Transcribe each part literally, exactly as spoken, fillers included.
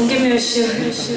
ཐུགས་རྗེ་ཆེ། ཐུགས་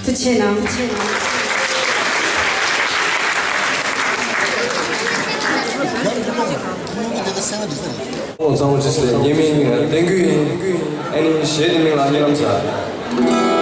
རྗེ་ཆེ་གནང་། ཐུགས་རྗེ་ཆེ་གནང་། ཨོ་གཙང་པོ་ཅི་ཞིག་ལས་ངའི་མིང་བསྟན་ཁུལ་ཡིན། ཨ་ནི་གཞས་དེ་མིང་ལ་རྨི་ལམ་ཟེར།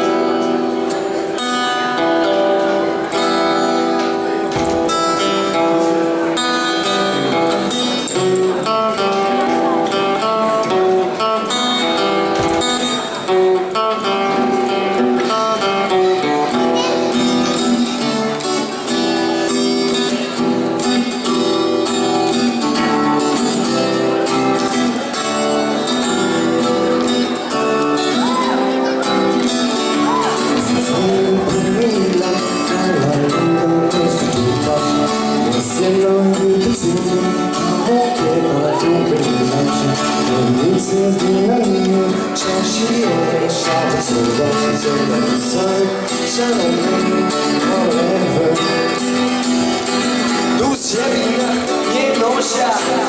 བྱས་པ་ཡིན་ན་ངའི་ནོར་ཤ་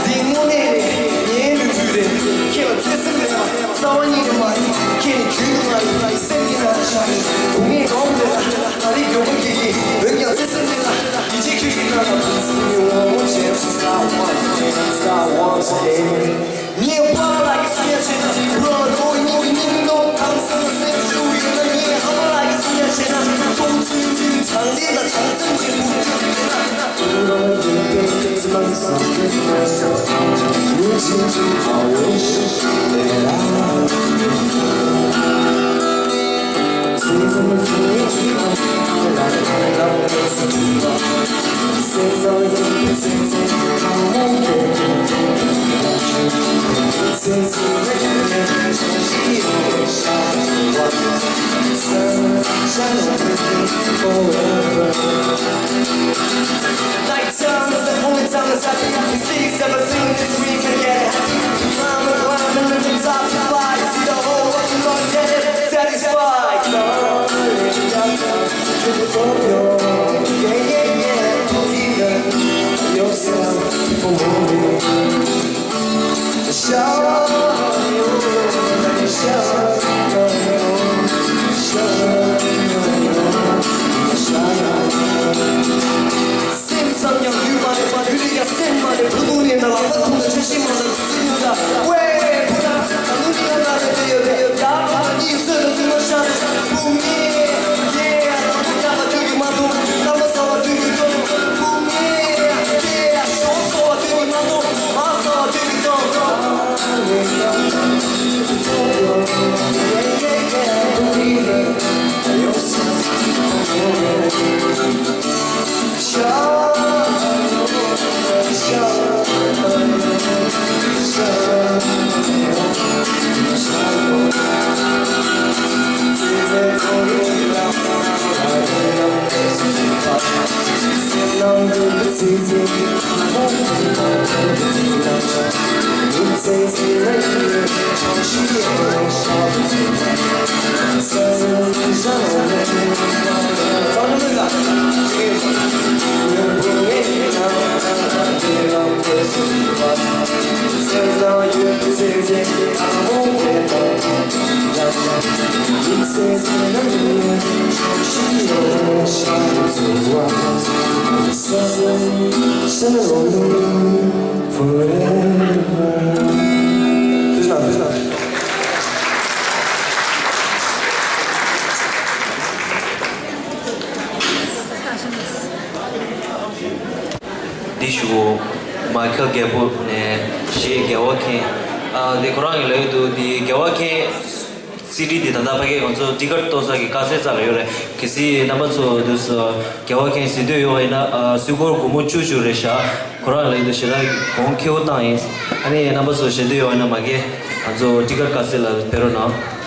འདི་དངོས་གནས་རེད། ངའི་ལུས་པོ་རེད། ཁྱེད་ལ་བརྩེ་སེམས་མེད་པ་རྩ་བ་ཉིད་ནས་མ་རེད། ཁྱེད་ནི་རྒྱུན་དུ་ང་ཡི་སེམས་ཀྱི་ནང་ལ་ཤར་ནས་སྡུག་བསྔལ་གང་མེད་ལ། ད་རེས་མགྱོགས་པོ་སྐྱེས་ཀྱི་འོན་ཀྱང་བརྩེ་སེམས་མེད་ལ། ཡིད་ཆེས་ཁྱོད་ཀྱི་ནང་ལ་བུ་ཚ་མི་འོང་བྱས་བུ་ཚ་བ་ཚ་བ་ཚ། ངའི་པཱ་ལགས་ཀྱི་སེམས་ཆེ་ན་བུ་ལ་ལོ་གཉིས་ཀྱི་སྙིང་སྟོབས་དྭངས་གཙང་སེམས་ཤུགས་ཡོད་ན། ངའི་ཨ་མ་ལགས་ཀྱི་སེམས་ཆེ་ན་གཙོ་བོ་ཚུལ་འཛིན་དྲང་བདེན་དང་དྲང་བཙན་གྱི་འགུག་རྒྱུ་ཡོད་ན། Forever. Like time is the only time that's happy. We see seven soon this week and get happy. Climb and climb and live the top flight. See the whole world in one day. Satisfied. Yeah, yeah, yeah. Believe in yourself. Keep on moving. འདི་ཞུ། མ་ཁ་རྒྱལ་པོ་ནས་གཞས་རྒྱལ་བ་མཁྱེན། ཨ་འདི་ཁོ་རང་གི་ལབ་ཡོད་འདུག་འདི་རྒྱལ་བ་མཁྱེན། སི་ཌི་འདི་ད་ལྟ་ཕ་གིའི་ང་ཚོ་ཊི་ཀེ་ཊི་གཏོང་ས་གི་དཀའ་སེལ་རྩ་ལ་ཡོད་རེད། གལ་སྲིད་རྣམ་པ་ཚོ་འདུག་སེ་རྒྱལ་བ་མཁྱེན་གཟིགས་འདོད་ཡོད་པ་ཡིན་ན། ཨ་སུད་སྒོར་སྒོར་མོ་བཅུ་བཅུ་རེད་ཤག་ཁོ་རང་ལ་ཡོད་དུ་ཞེ་དྲག་གོང་ཁེ་པོ་བཏང་ཡིན། ཨ་ནི་རྣམ་པ་ཚོ་ཞེ་འདོད་ཡོད་པ་ཡིན་ན་མ་གི་ང་ཚོ་ཊི་ཀེ་ཊི་དཀའ་སེལ་ལ་ཕེབས་རོགས་གནང་།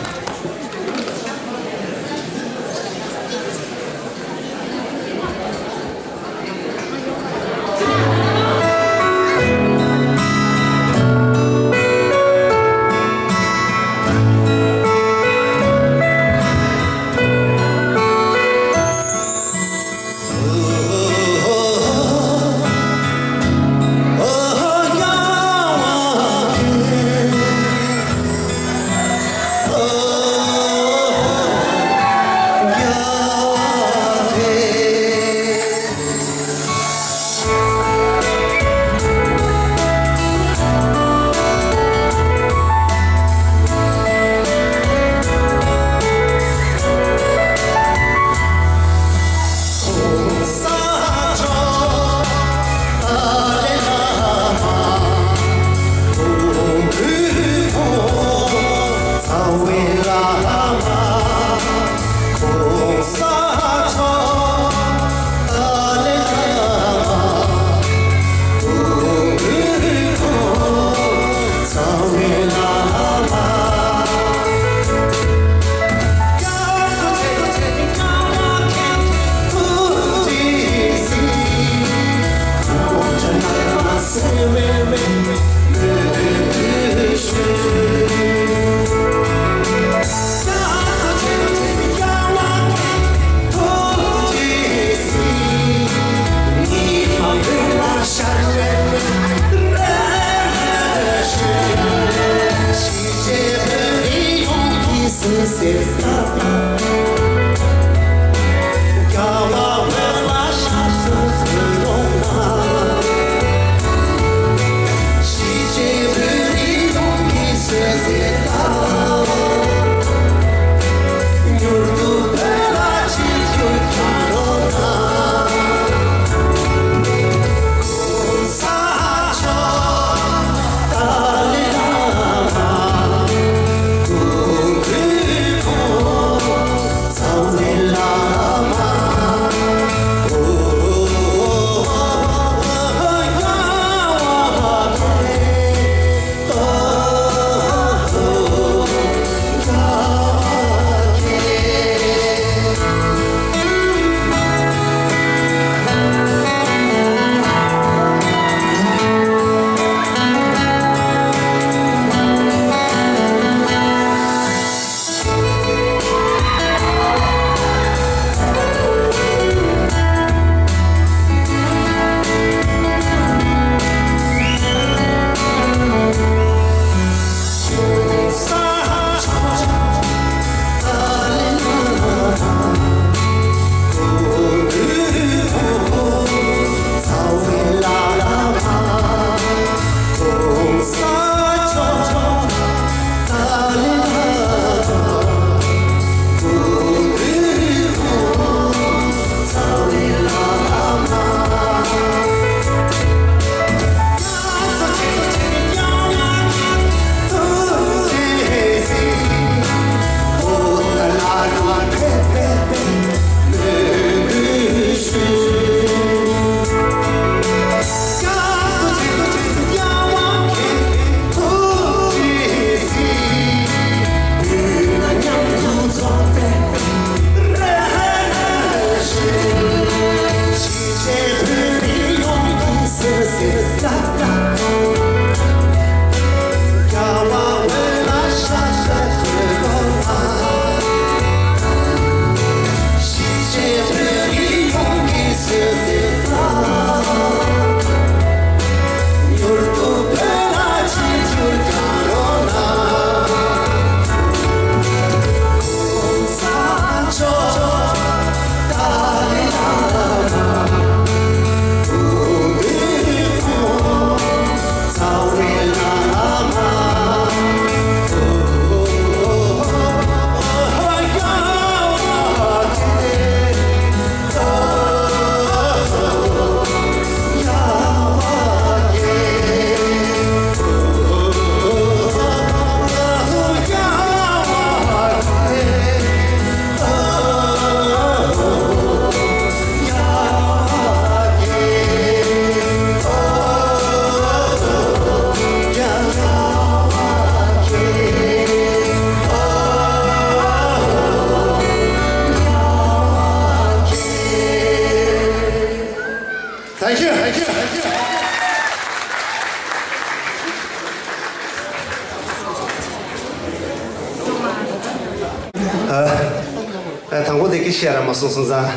ཨ། དང་པོ་དེ་སྐད་ཆ་ར་མ་གསུངས་སོང་ཙང་།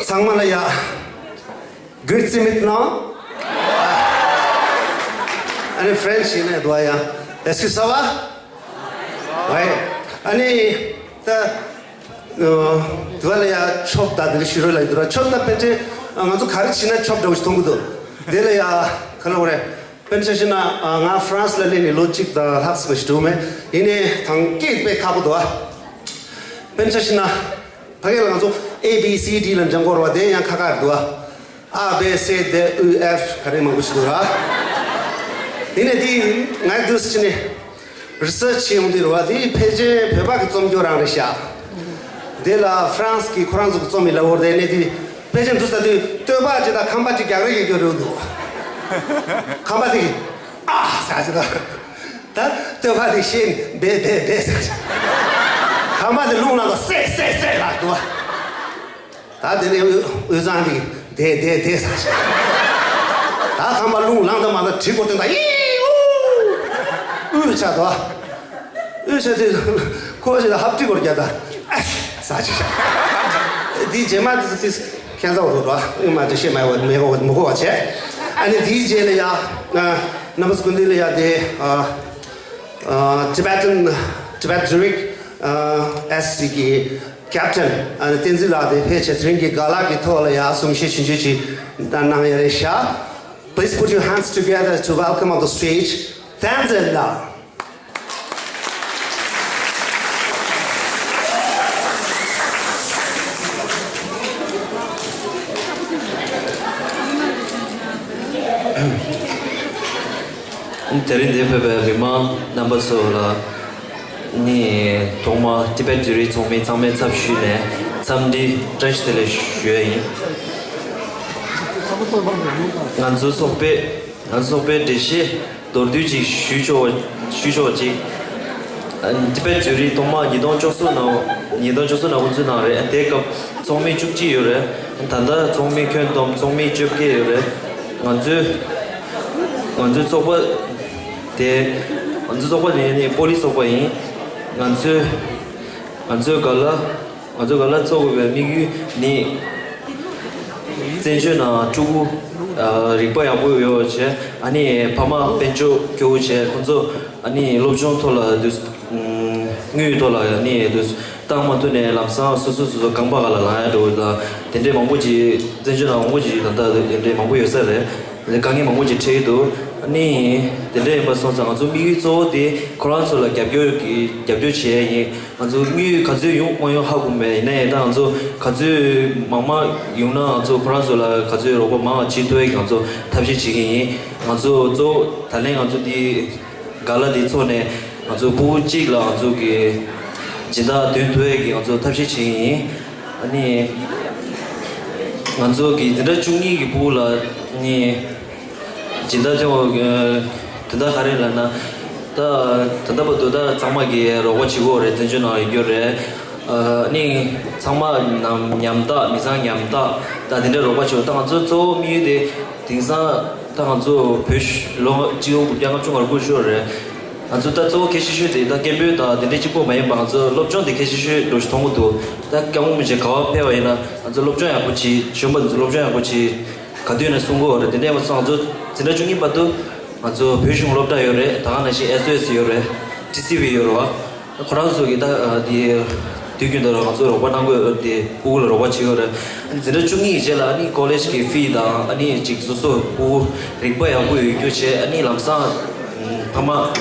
ཚང་མ་ལ་ཡ། Good evening. ཨ་ནི་French ཡིན་ན་དུ་ཡ། Est-ce que ça va? Ouais. ཨ་ནི་ད་དུ་བ་ལ་ཡ་ཆོབ་ད་དེ་ཞུ་རོ་ལ་དུ་ར་ཆོབ་ད་པེ་ཏྲེ་ང་ཚོ་ག་རེ་བྱིན་ན་ཆོབ་འདྲ་བོ་ཞིག་མཐོང་གི་འདུག་དེ་ལ་ཡ་ག་ལ་བ་རེད། དཔེར་ན་ཆ་བཞག་ན་ང་ཧྥ་རན་སི་ལ་སླེབས་ནས་ལོ་གཅིག་དང་ལྷག་ཙམ་ཞིག་འགྲོ་མེད། ཡིན་ནའི་ཐང་སྐད་དཔེ་ཁག་པོ་འདུག་ཨ། དཔེར་ན་ཆ་བཞག་ན་ཕ་གི་ལ་ང་ཚོ་A B C D ལ་འགྲེང་དགོས་རེད་བ། དེ་ཡང་ཁག་ཁག་རེད་འདུག་ཨ། A B C D E F ག་རེ་མང་པོ་ཞིག་འདུག་ར། ཡིན་ནའི་དེ་ང་དུས་ཕྱི་ནས་རི་སར་ཆི་བྱེད་ཡོང་དུས་རེད་བ། དེ་ཕལ་ཆེར་བོད་པ་གི་རྩོམ་སྐྱོར་རང་རེད་ཤག་དེ་ལ་ཧྥ་རན་སི་གི་ཁོ་རང་ཚོ་གི་རྩོམ་ཡིན་ལབ་ཡོད་རེད། ཡིན་ནའི་དེ་ཕལ་ཆེར་འདུག་ས་དུས་སྟོད་པ་ཅིག་དང་ཁམས་པ་ཅིག་རྒྱག་རེས་བྱེད་རྒྱུ་རེད་འདུག་ཁམས་པ་དེ་གིས་ཨ་ཟེར་ཅིག་དང་། ད་སྟོད་པ་དེ་ཤེས་ནས་བེ་བེ་བེ་ཟེར་ཅིག་ཁམས་པ་དེ་རླུང་ལངས་དང་སེ་སེ་སེ་ལབ་འདུག་ད་དེ་ནས་དབུས་གཙང་དེ་གིས་དེ་དེ་དེ་ཟེར་ཅིག་ད་ཁམས་པ་རླུང་ལངས་དང་མ་ལངས་གྲི་གུག་བཏོན་དང་ཨི་ཨུ་ཨུ་ཆགས་འདུག་དབུས་ཆ་དེ་ཁོ་ཞིག་ལ་ཧབ་ཏི་གོར་རྒྱ་དང་ཨ་ས་ཆི་ཤ། དེ་རྗེས་མ་དེ་དེ་ཁྱེད་ཚོ་རོ་རོ་ཨུ་མ་དེ་ཤེས་མ་བ་མེ་གོ་མ་གོ་བ་བྱས། ཨ་ནི་དེའི་རྗེས་ལ་ཡ་ནམ་སྐུ་འདི་ལ་ཡ་དེ་Tibetan Tibet Zurich S C གི་captain ཨ་ནི་བསྟན་འཛིན་ལགས་དེ་ཕལ་ཆེར་དེ་རིང་གི་ག་ལ་གི་ཐོག་ལ་ཡ་གསུང་བཤད་ཆུང་ཆུང་ཅིག་གནང་ཡ་རེད་ཤག Please put your hands together to welcome on the stage Tenzin Lam. དེ་རིང་འདིར་ཕེབས་པའི་མི་མང་རྣམ་པ་ཚོ་ལ་ནི་ཐོག་མར་ཏི་བེད་ཛུ་རིག་ཚོགས་མི་ཚང་མའི་ཚབ་ཞུས་ནས་འཚམས་འདྲི་བཀྲ་ཤིས་བདེ་ལེགས་ཞུ་ཡ་ཡིན། ང་ཚོའི་ཚོགས་པས་ང་ཚོའི་ཚོགས་པའི་འགྲེལ་བཤད་མདོར་བསྡུས་ཅིག་ཞུས་ཆོག་ཞུས་ཆོག་ཅིག་ཏི་བེད་ཛུ་རིག་ཐོག་མར་ཉིས་སྟོང་བཅུ་གསུམ་ནང་ཉིས་སྟོང་བཅུ་གསུམ་ནང་འགོ་འཛུགས་གནང་རེད། དེ་སྐབས་ཚོགས་མི་བཅུ་གཅིག་ཡོད་རེད། ད་ལྟ་ཚོགས་མི་ཁྱོན་བསྡོམས་ཚོགས་མི་བཅོ་བརྒྱད་ཡོད་རེད། ང་ཚོའི་ང་ཚོའི་ཚོགས་པ་དེ་ང་ཚོའི་ཚོགས་པ་ནི་ནི་པོ་ལི་ཚོགས་པ་ཡིན། ང་ཚོའི་ང་ཚོའི་ག་ལ་ང་ཚོའི་ག་ལ་ཚོགས་དགོས་པའི་དམིགས་ཡུལ་ནི། བཙན་བྱོལ་ནང་ཕྲུ་གུ་ཨ་རིག་པ་ཡག་པོ་ཡོད་བྱས། ཨ་ནི་ཕ་མ་དཔལ་འབྱོར་སྐྱོ་བོ་བྱས། ཁོང་ཚོ་ཨ་ནི་སློབ་སྦྱོང་ཐོག་ལ་དུས་དངུལ་ཐོག་ལ་ཨ་ནི་དུས་བཏང་མ་ཐུབ་ནས་ལམ་སང་སོ་སོ་སོ་སོ་རྐང་པ་སྒང་ལ་ལངས་ཡ་འགྲོ་གི་དང་། དེ་འདྲའི་མང་པོ་ཅིག་བཙན་བྱོལ་ནང་མང་པོ་ཅིག་ད་ལྟ་དེ་འདྲའི་མང་པོ་ཡོད་ས་རེད། དཀའ་ངལ་མང་པོ་ཅིག་འཕྲད་ཀྱི་འདུག་ཨ་ནི་དེ་འདྲ་ཡིན་པ་སོང་ཙང་ང་ཚོ་དམིགས་ཡུལ་གཙོ་བོ་དེ་ཁོ་རང་ཚོ་ལ་རྒྱབ་སྐྱོར་གྱི་རྒྱབ་སྐྱོར་བྱེད་ཡ་ཡིན། ང་ཚོ་དངུལ་ག་ཚོད་ཡོང་མ་ཡོང་ཧ་གོ་མེད། ཡིན་ན་ཡང་ད་ང་ཚོ་ག་ཚོད་མང་མང་ཡོང་ན་ང་ཚོ་ཁོ་རང་ཚོ་ལ་ག་ཚོད་རོགས་པ་མང་བ་བྱེད་ཐུབ་ཡས་ཀྱི་ང་ཚོ་ཐབས་ཤེས་བྱེད་ཀྱི་ཡིན། ང་ཚོ་གཙོ་བོ་ད་ལན་ང་ཚོ་འདི་ག་ལ་འདི་ཚོགས་ནས་ང་ཚོ་ཕྲུ་གུ་གཅིག་ལ་ང་ཚོ་གི་སྦྱིན་བདག་འདོན་ཐུབ་ཡས་ཀྱི་ང་ཚོ་ཐབས་ཤེས་བྱེད་ཀྱི་ཡིན། ཨ་ནི་ང་ཚོ་གི་འཛིན་གྲྭ་བཅུ་གཉིས་ཀྱི་ཕྲུ་གུ་ལ་ནི། སྦྱིན་བདག་དེ་འོ་དོན་དག་ག་རེ་ལབ་ན། ད་ད་ལྟ་བར་དུ་ད་ཚང་མ་གིས་རོགས་པ་བྱེད་ཀྱི་ཡོད་རེད། བཙན་བྱོལ་ནང་ཡོད་རྒྱུ་རེད། ཨ་ནི་ཚང་མ་ནང་ཉམ་ཐག་མི་ཚང་ཉམ་ཐག་ད་དེ་འདྲའི་རོགས་པ་བྱེད། ད་ང་ཚོ་གཙོ་བོ་དམིགས་ཡུལ་དེ་དེང་སང་ད་ང་ཚོ་བོད་ལོ་གཅིག་དགུ་བརྒྱ་ལྔ་བཅུ་ང་དགུ་ཤོར་རེད། ང་ཚོ་ད་གཙོ་བོ་གལ་ཆེ་ཤོས་དེ་ད་སྐད་འབོད་དང་དེ་འདྲའི་གཅིག་པོ་མ་ཡིན་པ་ང་ཚོ་སློབ་སྦྱོང་དེ་གལ་ཆེ་ཤོས་འདྲ་ཞིག་མཐོང་གི་འདུག་ད་སྐྱབས་མགོན་རིན་པོ་ཆེ་ག་པར་ཕེབས་པ་ཡིན་ན་ང་ཚོ་སློབ་སྦྱོང་ཡག་པོ་བྱེད། གཞོན་པ་ཚོ་སློབ་སྦྱོང་ཡག་པོ་བྱེད། ག་དུས་ནས་གསུང་གི་ཡོད་རེད། དེ་འདྲ་མ་སོང་ང་ཚོ་འཛིན་གྲྭ་བཅུ་གཉིས་བར་དུ་ང་ཚོ་བོད་གཞུང་སློབ་གྲྭ་ཡོད་རེད། ད་ག་ནང་བཞིན་S O S ཡོད་རེད། T C V ཡོད་རེད་བ། ཁོ་རང་ཚོ་གི་ད་དེ་དུས་རྒྱུན་དུ་ང་ཚོ་རོགས་པ་གནང་གི་ཡོད་རེད། དེ་ཕྲུ་གུ་ལ་རོགས་པ་བྱེད་ཀྱི་ཡོད་རེད། འཛིན་གྲྭ་བཅུ་གཉིས་ཀྱི་རྗེས་ལ་ཨ་ནི་ཀོ་ལེཇ་གི་ཕི་དང་ཨ་ནི་ཅིག་སོ་སོ་ཕྲུ་གུ་རིག་པ་ཡག་པོ་ཡོད་རྒྱུ་བྱས། ཨ་ནི་ལམ་སང་ཕ་མ་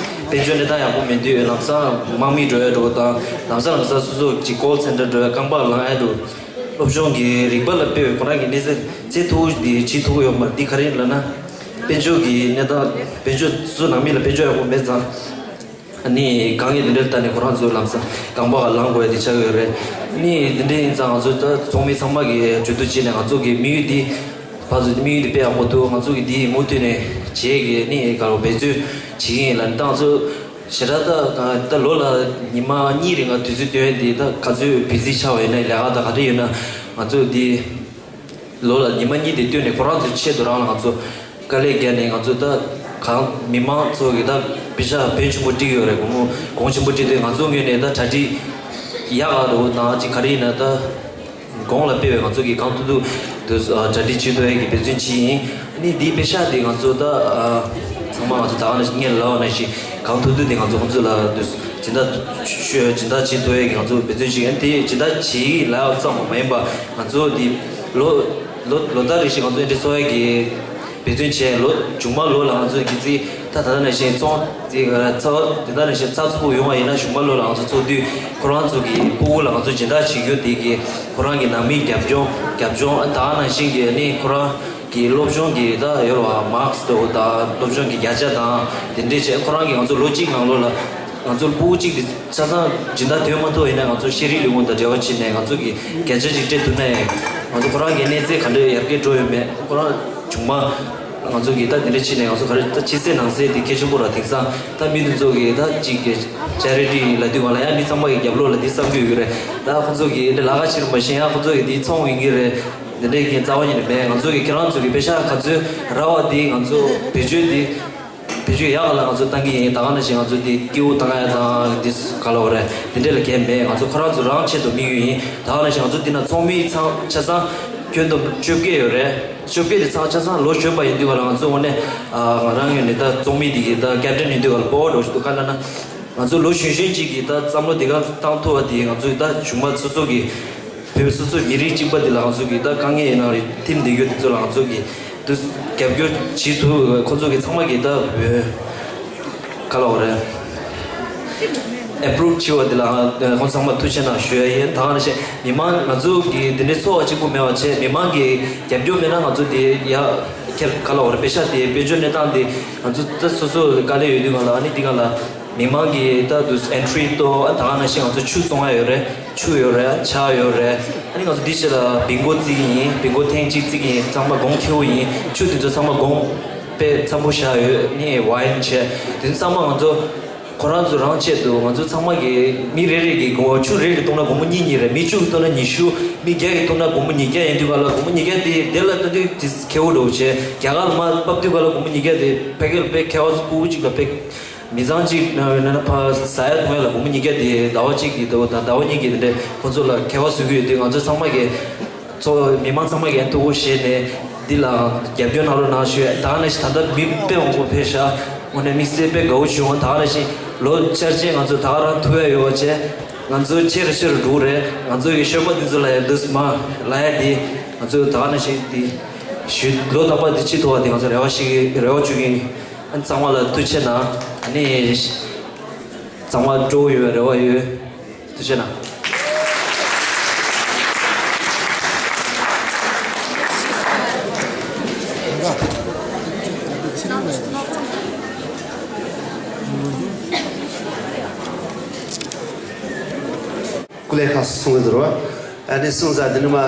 དཔལ་འབྱོར་གནས་སྟངས་ཡག་པོ་མེད་དུས་ལམ་སང་དམག་མི་འགྲོ་ཡ་འགྲོ་དང་། ལམ་སང་ལམ་སང་སོ་སོ་ཅིག་ཀོལ་སེན་ཊར་འགྲོ་ཡ་རྐང་པ་ལངས་ཡ་འགྲོ། སློབ་སྦྱོང་གི་རིག་པ་ལ་དཔེ་བའི་ཁོ་རང་གི་གནས་ཚད་ཚད་མཐོ་པོ་འདི་བྱེད་ཐུབ་ཀྱི་ཡོད་མ་རེད། འདི་ག་རེ་ཡིན་ལབ་ན། དཔལ་འབྱོར་གྱི་གནས་སྟངས་དཔལ་འབྱོར་སོ་སོ་ནང་མི་ལ་དཔལ་འབྱོར་ཡག་པོ་མེད་ཙང་། ཨ་ནི་དཀའ་ངལ་འདི་འདྲར་ལྟ་ནས་ཁོ་རང་ཚོ་ལམ་སང་རྐང་པ་ལངས་དགོས་ཡ་དེ་ཆགས་ཡོད་རེད། ཨ་ནི་འདི་འདྲ་ཡིན་ཙང་ང་ཚོ་ད་ཚོགས་མི་ཚང་མ་གིས་གྲོས་བསྡུར་བྱས་ནས་ང་ཚོ་གི་དམིགས་ཡུལ་འདི་ཕར་ཚུར་དམིགས་ཡུལ་འདི་དཔེ་ཡག་པོ་འདུག་ང་ཚོ་གི་འདི་མུ་མཐུད་ནས་བྱེད་ཀྱི་ཨ་ནི་ག་རེ་འབད་བརྩོན་བྱེད་ཀྱི་ཡིན་ལབ་ནས་ད་ང་ཚོ། ཞེ་དྲག་ད་ད་ལོ་ལ་ཉི་མ་གཉིས་རིང་ང་དུས་ཚོད་བཏོན་དེ་ད་ག་ཚོད་བི་ཟི་ཆགས་པ་ཡིན་ན་ལས་ཀ་ད་ག་འདྲ་ཡོད་ན། ང་ཚོ་འདི་ལོ་ལ་ཉི་མ་གཉིས་དེ་བཏོན་ནས་ཁོ་རང་ཚོའི་ཆེད་དུ་རང་ལ་ང་ཚོ་དཀའ་ལས་བརྒྱབ་ནས་ང་ཚོ་ད་གང་མི་མང་ཚོ་གི་ད་པེ་ཤག་ཕོན་ཆེན་པོ་སྤྲད་ཀྱི་ཡོད་རེད། གོང་གོང་ཆེན་པོ་སྤྲད་དུས་ང་ཚོ་ངོས་ནས་ད་གྲ་སྒྲིག་ ཡག་ག་འགྲོ་དང་ཅིག་ག་རེ་ཡིན་ན་ད། གོང་ལ་སྤེལ་བའི་ང་ཚོ་གི་གང་ཐུབ་ཐུབ་དུ་གྲ་སྒྲིག་བྱེད་ཐུབ་ཡས་ཀྱི་འབད་བརྩོན་བྱེད་ཡིན། ཨ་ནི་འདིའི་པེ་ཤག་འདི་ང་ཚོ་ད་ཚང་མ་ང་ཚོ་ད་ག་ནང་བཞིན་ངས་ལབ་པ་ནང་བཞིན་གང་ཐུབ་ཐུབ་དེ་ང་ཚོ་ཁོང་ཚོ་ལ་དུ་སྦྱིན་བདག་ཤོ་སྦྱིན་བདག་བྱེད་ཐུབ་ཡས་ཀྱི་ང་ཚོ་འབད་བརྩོན་བྱེད་ཡིན། དེ་སྦྱིན་བདག་བྱེད་ཀྱི་ལབ་ཙམ་མ་ཡིན་པ་ང་ཚོ་འདི་ལོ་ལོ་ལོ་ལྟར་རེ་བཞིན་ང་ཚོ་འདི་འཚོགས་ཡས་ཀྱི་འབད་བརྩོན་བྱས། ལོ་མཇུག་མ་ལོ་ལ་ང་ཚོ་གི་རྩིས་ད་ད་ལྟ་ནང་བཞིན་ཚོང་རྩིས་ཚ་དེ་ལྟར་ནང་བཞིན་ཚགས་ཚུད་པོ་ཡོང་བ་ཡིན་ན་གཞུག་མ་ལོ་ལ་ང་ཚོ་ཚོགས་དུས་ཁོ་རང་ཚོ་གི་ཕྲུ་གུ་ལ་ང་ཚོ་སྦྱིན་བདག་བྱེད་རྒྱུ་དེ་གི་ཁོ་རང་གི་ནང་མི་རྒྱབ་ལྗོངས་རྒྱབ་ལྗོངས་ད་ནང་བཞིན་གི་ནི་ཁོ་རང་གི་སློབ་སྦྱོང་གི་ད་ཡོད་རེད་བ། མཱརཀ་སི་དང་སློབ་སྦྱོང་གི་བརྒྱ་ཆ་དང་དེ་འདྲས་བྱས་ཁོ་རང་གི་ང་ཚོ་ལོ་གཅིག་ནང་ལོགས་ལ། ང་ཚོར་ཕྲུ་གུ་གཅིག་དེ་ཆ་ཚང་སྦྱིན་བདག་ཐོན་མ་ཐུབ་ཡིན་ན་ང་ཚོ་ཤེས་རིག་ལས་ཁུངས་དང་འབྲེལ་བ་བྱས་ནས་ང་ཚོ་གི་བརྒྱ་ཆ་གཅིག་སྤྲད་ཐུབ་ན་ཡང་ང་ཚོ་ཁོ་རང་གི་གནས་ཚད་ག་འདྲ་ཡར་རྒྱས་འགྲོ་ཡོད་མེད་ཁོ་རང་བྱུང་མ་ང་ཚོ་གི་ད་དེ་འདྲ་བྱས་ནས་ང་ཚོ་ག་རེ་ད་ཕྱི་གསལ་ནང་གསལ་དེ་གལ་ཆེན་པོ་ར། དེང་སང་ད་མི་དེ་ཚོ་གི་ད་གཅིག་གི་ཅེ་རི་ཊི་ལ་དུས་གང་ལ་ཡང་མི་ཚང་མ་གི་རྒྱབ་ལོགས་ལ་དེ་བསམ་རྒྱུ་ཡོད་རེད། ད་ཁོ་ཚོ་གི་དེ་ལ་ཁ་ཕྱིར་མ་ཤེས་ཡང་ཁོ་ཚོ་གི་དེ་ཚོང་ཡིན་གི་རེད། དེ་འདྲའི་གི་རྩ་བ་ཉིད་ནས་མེད། ང་ཚོ་གི་ཁྱེད་རང་ཚོ་གི་པེ་ཤག་ག་ཚོད་རག་པ་དེ་ང་ཚོ་བེད་སྤྱོད་དེ། བེད་སྤྱོད་ཡག་ལ་ང་ཚོ་བཏང་གི་ཡིན། ད་ག་ནང་བཞིན་ང་ཚོ་འདི་སྐྱེ་བོ་བཏང་ཡ་དང་འདི་ག་ལ་བ་རེད། དེ་འདྲས་ལ་གལ་མེད། ང་ཚོ་ཁོ་རང་ཚོ་རང་ཆེད་དུ་དམིགས་ཡུལ་ཡིན། ད་ག་ནང་བཞིན་ང་ཚོ་འདི་ན་ཚོགས་མི་ཚང་ཆ་ཚང་ཁྱོན་བསྡོམས་བཅོ་བརྒྱད་ཡོད་རེད། བཅོ་བརྒྱད་དེ་ཚང་ཆ་ཚང་ལོ་གཞོན་པ་ཡིན་དུས་ག་ལ་ང་ཚོ་དངོས་གནས་ང་རང་ངོས་ནས་ད་ཚོགས་མི་འདི་གི་ད་ཀེབ་ཊན་ཡིན་དུས་ག་ལ་སྤོབས་པ་འདྲ་བོ་ཞིག་འདུག་ག་ལ་ན་ང་ཚོ་ལོ་གཞོན་གཞོན་ཅིག་གིས་ད་བསམ་བློ་འདི་ག་བཏང་ཐུབ་པ་དེ་ང་ཚོས་ད་གཞུང་མ་སོ་སོ་གི་བོད་སོ་སོའི་མི་རིགས་གཅིག་པ་འདི་ལ་ང་ཚོ་གིས་ད་དཀའ་ངལ་ཡིན་ན་རེད། ཐིམ་བསྡད་རྒྱུ་དེ་ཚོ་ལ་ང་ཚོ་གིས་དུ་རྒྱབ་སྐྱོར་བྱེད་ཐུབ། ཁོ་ཚོ་གིས་ཚང་མ་གིས་ད་བོད་ག་ལ་བ་རེད། ཨེ་པུ་རུབ་བྱས་པ་འདི་ལ་ཁོང་ཚང་མ་ཐུགས་རྗེ་གནང་ཞུ་ཡ་ཡིན། ད་ག་ནང་བཞིན་མི་མང་ང་ཚོ་གིས་འདི་འདྲའི་ཚོགས་པ་གཅིག་པུ་མེད་པ་བྱས་མི་མང་གིས་རྒྱབ་སྐྱོར་མེད་ན་ང་ཚོ་དེ་ཡ་ཁྱེད་ག་ལ་བ་རེད། པེ་ཤག་དེ་དཔལ་འབྱོར་གནས་སྟངས་དེ་ང་ཚོ་ད་སོ་སོ་དཀའ་ལས་ཡོད་དུས་ག་ལ་ཨ་ནི་འདི་ག་ལ། མི་མང་གིས་ད་དུ་ཨེན་ཊི་རི་གཏོང་། ཨ་ད་ག་ནང་བཞིན་ང་ཚོ་ཆུ་བཙོང་ཡ་ཡོད་རེད། ཆུ་ཡོད་རེད། ཇ་ཡོད་རེད། ཨ་ནི་ང་ཚོ་འདི་ཕྱི་ལ་བིང་གོ་བརྩི་གི་ཡིན། བིང་གོ་ཐེངས་གཅིག་བརྩི་གི་ཡིན། ཚང་མ་གོང་ཁེ་པོ་ཡིན། ཆུ་དེ་ཚོ་ཚང་མ་གོང་དཔེ་འཚམ་པོ་བཞག་ཡོད། ནི་ཝའི་ཡིན་བྱས་དེ་ཚོ་ཚང་མ་ང་ཚོ་ཁོ་རང་ཚོ་རང་ཆེད་དུ་ང་ཚོ་ཚང་མ་གི་མི་རེ་རེ་གི་སྒོར་ཆུ་རེ་རེ་གཏོང་ན་སྒོར་མོ་གཉིས་གཉིས་རེད། མི་བཅུ་གི་གཏོང་ན་ཉི་ཤུ། མི་བརྒྱ་གི་གཏོང་ན་སྒོར་མོ་ཉིས་བརྒྱ་ཡིན་དུས་ག་ལ་སྒོར་མོ་ཉིས་བརྒྱ་དེ་དེ་ལ་ལྟ་དུས་དེ་ཁེ་པོ་འགྲོ་བྱས་རྒྱ་གར་ལ་མར་ཕབ་དུས་ག་ལ་སྒོར་མོ་ཉིས་བརྒྱ་དེ་ཕ་གི་ལ་དཔེ་ཁེ་པོ་སྤུ་གུ་གཅིག་ལ་དཔེ། མི་ཚང་གཅིག་ན་ན་ཕ་ཟ་ཡ་འཐུང་ཡ་ལ་སྒོར་མོ་ཉིས་བརྒྱ་དེ་ཟླ་བ་གཅིག་གི་ཟླ་བ་དང་ཟླ་བ་གཉིས་ཀྱི་དེ་འདྲས་ཁོ་ཚོ་ལ་ཁེ་པོ་བཟོ་གི་ཡོད་དུས་ང་ཚོ་ཚང་མ་གི་ཚོ་མི་མང་ཚང་མ་གི་ཐུགས་ཁུར་བཞེས་ནས་འདི་ལ་རྒྱབ་སྐྱོར་གནང་རོགས་གནང་ཞུ་ཡ། ད་ནས་ད་ལྟ་མི་དཔེ་མང་པོ་ཕེབས་ཤག་དངོས་གནས་དམིགས་བསལ་དཔེ་དགའ་བོ་བྱུང་། ད་ནས་ཤིག་ལོ་འཆར་ཅན་ང་ཚོ་ད་རང་ཐུག་ཡ་ཡོད་པ་བྱས་ང་ཚོ་ཆེ་རུ་ཆེ་རུ་འགྲོ་གི་རེད། ང་ཚོ་གི་ཤོད་པ་འདི་ཚོ་ལ་ཡ་འདུག་སེ་མ་ལ་ཡ་དེ་ང་ཚོ་ད་ནས་ཤིག་འདི་ཞུ་ལོ་རྟག་པར་འདི་བྱེད་ཐུབ་པ་དེ་ང་ཚོ་རེ་བ་ཞིག་རེ་བ་བཅོལ་གི་ཡིན། ཨ་ནི་ཚང་མ་ལ་ཐུགས་རྗེ་གནང་། ཨ་ནི་ཚང་མ་སྤྲོ་བོ་ཡོད་པའི་རེ་བ་ཡོད། ཐུགས་རྗེ་གནང་། ཀུ་ལེ་ཁ་སོང་ཟེར་བ། ཨ་ནི་སོང་ཙང་འདི་ནི་མ་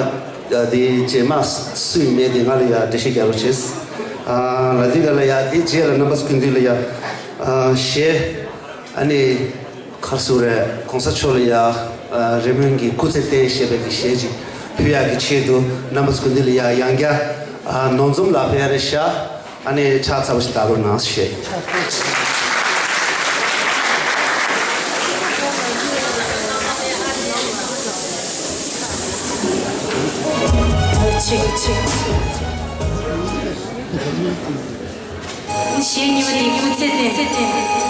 དེ་རྗེས་མ་སུ་ཡིན་མེད་དེ་ང་ལ་ཡ་འགྲེལ་བཤད་རྒྱག་རོགས་བྱེད། ཨ་ལ་དུས་ག་ལ་ཡ་དེ་རྗེས་ལ་རྣམ་པ་ཚོ་ཀུན་འདུས་ལ་ཡ་ཨ་གཞས་ཨ་ནི་གར་སོང་རེད། གོང་ས་མཆོག་ལ་ཡ་ཨ་རེ་སྨོན་གྱི་སྐུ་ཚེ་བརྟན་ཞེས་པའི་གི་གཞས་ཅིག་ཕུལ་ཡག་གི་ཆེད་དུ་རྣམ་པ་ཚོ་ཀུན་འདུས་ལ་ཡ་ཡང་བསྐྱར་ཨ་ནོར་འཛོམས་ལགས་ཕེབས་ཡ་རེད་ཤག་ཨ་ནི་ཕྱག་འཚལ་བ་ཞིག་བཏང་རོགས་གནང་ཞེས། ཆིག་ཆིག་གཞས་གཉིས་པ་དེ་སྐུ་ཚེ་བརྟན།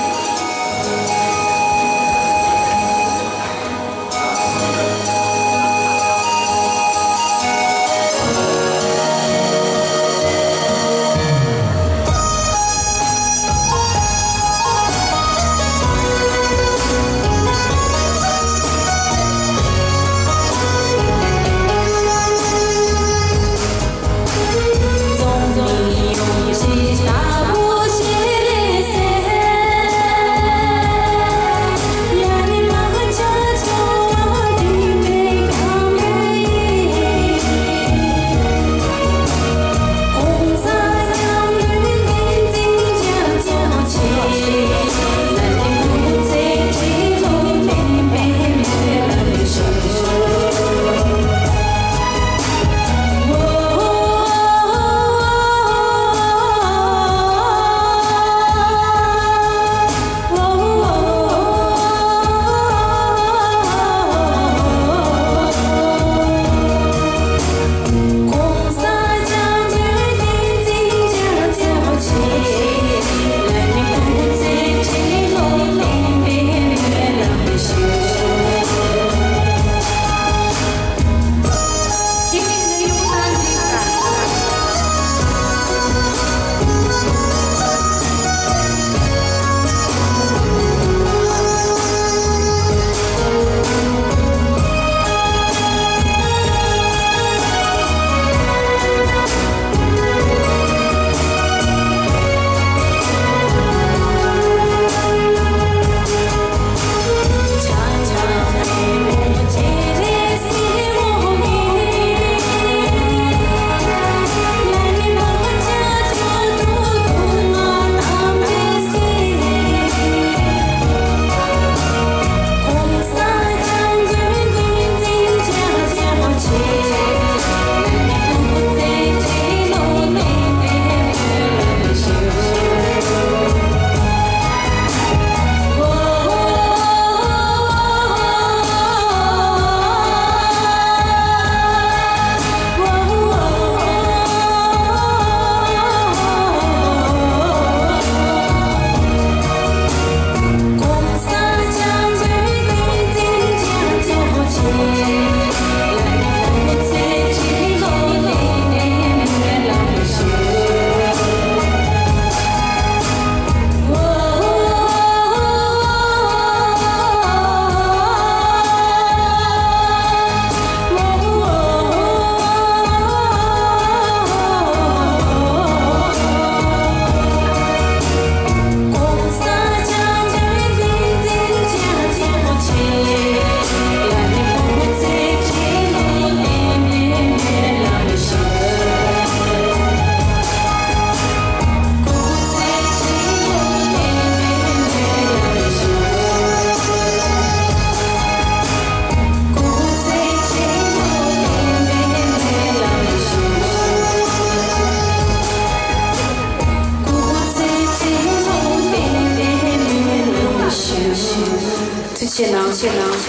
ཚོགས་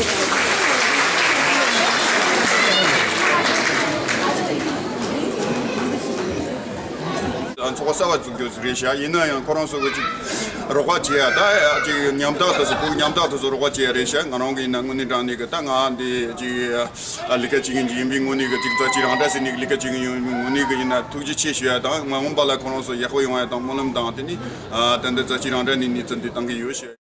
པ་གསར་པ་བཙུགས་རྒྱུ་རེད་ཤག་ཡིན་ན་ཡང་ཁོ་རང་ཚོ་གི་ཅིག་རོགས་པ་བྱེད་ཡ། ད་ཅིག་ཉམ་ཐག་དེ་ཚོ་ཁོ་ཉམ་ཐག་དེ་ཚོ་རོགས་པ་བྱེད་ཡ་རེད་ཤག་ང་རང་གི་ཡིན་ན་དངོས་གནས་དྲང་གནས་གི་ད་ང་འདི་ཅིག་ལས་ཀ་བྱེད་མཁན་ཅིག་ཡིན་པའི་ངོས་ནས་གི་ཅིག་རྩ་ཆེ་རང་འདྲ་ཟེར་ནས་གི་ལས་ཀ་བྱེད་མཁན་ཡིན་པའི་ངོས་ནས་གི་ཡིན་ན་ཐུགས་རྗེ་ཆེ་ཞུ་ཡ་དང་། མ་འོངས་པ་ལ་ཁོ་རང་ཚོ་ཡག་པོ་ཡོང་ཡ་དང་སྨོན་ལམ་དང་། དེ་ནི་ད་འདི་རྩ་ཆེ་རང་འདྲ་ནས་གནས་ཚུལ་འདི་བཏང་གི་ཡོད་ཤག